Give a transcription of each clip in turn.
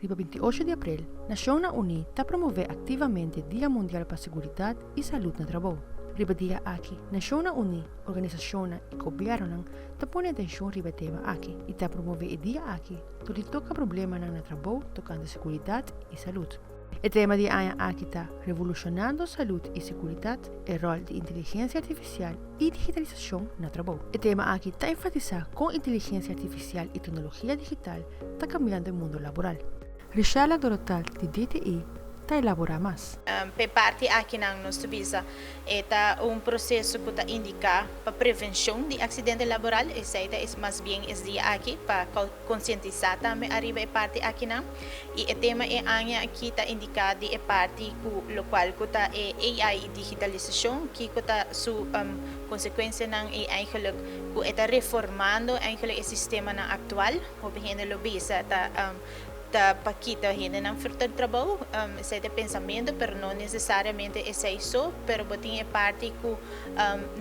Riba 28 di april, Nacionnan Uni ta promove activamente Dia Mundial pa Seguridad y Salud na Trabou. Riba dia aki, Nacionnan Uni, organisacionnan y gobiernonan ta pone atencion riba e tema aki y ta promove e dia aki dor di toca problemanan na trabou tocante seguridad y salud. E tema di e aña aki ta Revolucionando Salud y Seguridad, e rol di inteligencia artificial y digitalisacion na trabou. E tema aki ta enfatisa con inteligencia artificial y tecnologia digital ta cambiando e mundo laboral. Richella Dorotal di DTI ta elabora mas. P'e parti akinan nos ta bisa e ta un proseso ku ta indiká pa prevenshon di aksidente laboral, esei ta mas bien es dia aki pa konsientisá tambe ariba e parti akinan. I e tema e aña aki ta indiká di e parti ku lokual ku ta e AI i digitalisashon, kiko ta su konsekuensianan i eigenlijk ku e ta reformando eigenlijk e sistemanan aktual. Hopi hende lo bisa ta ta pa kita hendenan for ta trabou, esei ta e pensamentu, pero no nesesariamente esei so, pero bo tin e parti ku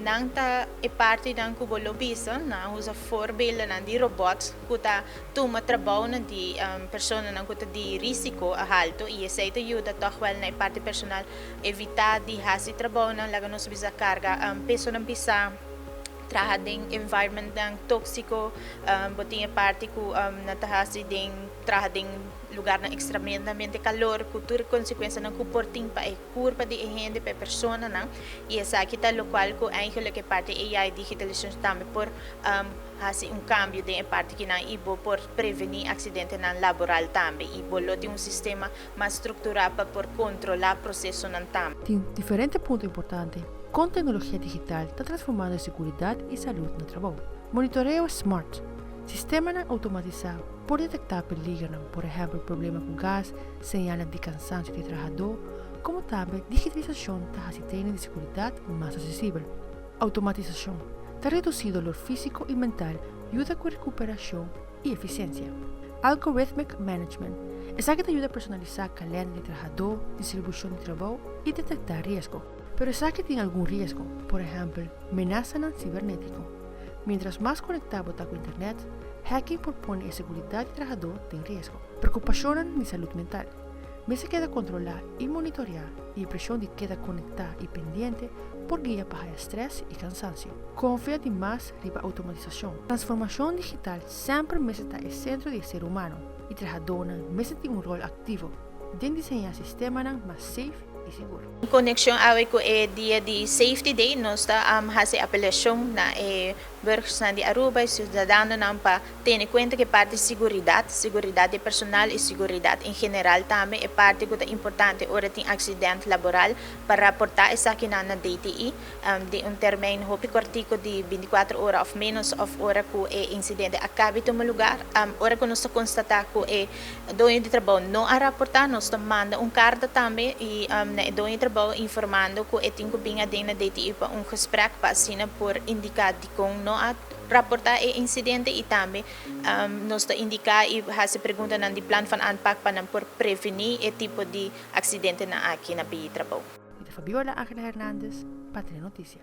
nan ta e partinan ku bo lo bisa, nan a usa voorbeeldennan di robòt ku ta tuma trabounan di personanan ku ta di risiko haltu i esei ta yuda tòg wèl na e parti personal evitá di hasi trabounan, laga nos bisa karga pesonan pisá. Traha den environmentnan tóksiko, bo tin e parti ku nan ta hasi den traha den lugarnan ekstremadamente kalor ku tur e konsekuensianan ku por tin pa e kurpa di e hende, pa e personanan. I esaki ta lokual ku eigenlik e parti AI, digitalisashon tambe por hasi un kambio den e parti kinan i bo por prevení aksidentenan laboral tambe i bo lo tin un sistema mas strukturá pa por kontrolá prosesonan tambe. Tin diferente punto importante kon teknologia digital ta transformando e seguridat i salud na trabou. Monitoreo smart, Sistemanan outomatisá por detektá peligernan, por ehèmpel problema ku gas, señalnan di kansansio di e trahadó, komo tambe digitalisashon ta hasi training di seguridat mas asesibel. Outomatisashon ta redusí dolor físiko i mental, yuda ku rekuperashon i efisiensia. Algorithmic management, Esaki ta yuda personalisá kalènder di trahadó, distribushon di trabou i detektá riesgo. Pero esaki tin algun riesgo, por ehèmpel, menasanan sibernétiko. Miéntras mas konektá bo ta ku internet, hacking por pone e seguridat di trahadó den riesgo. Preokupashonnan di salud mental. Mester keda kontrolá i monitoreá i e preshon di keda konektá i pendiente por guia pa haya strès i kansansio. Konfia di mas riba outomatisashon. Transformashon digital semper mester ta e sentro di e ser humano i trahadónan mester tin un ròl aktivo den diseñá sistemanan mas safe i sigur. En konekshon awe ku e dia di Safety Day nos ta hasi apelashon na e burgersnan di Aruba, e siudadanonan pa Tene kuenta ku e parti siguridat, siguridat di personal i siguridat en general tambe e parti ku ta importante ora tin aksident laboral pa raportá esakinan na DTI den un termijn hopi kòrtiku di 24 ora òf ménos òf ora ku e insidente a kabi tuma lugar. Ora ku nos ta konstatá ku e doño di trabou no a raportá nos ta manda un karta tambe i na e doño di trabou informando ku e tin ku bin aden na DTI pa un gesprek pa asina por indiká dikon no a Raportá e insidente i tambe nos ta indiká i hasi preguntanan di plan van aanpak pa nan por prevení e tipo di aksidentenan aki na pidi trabou. Mi ta Fabiola Angela Hernandez pa Tele Noticia.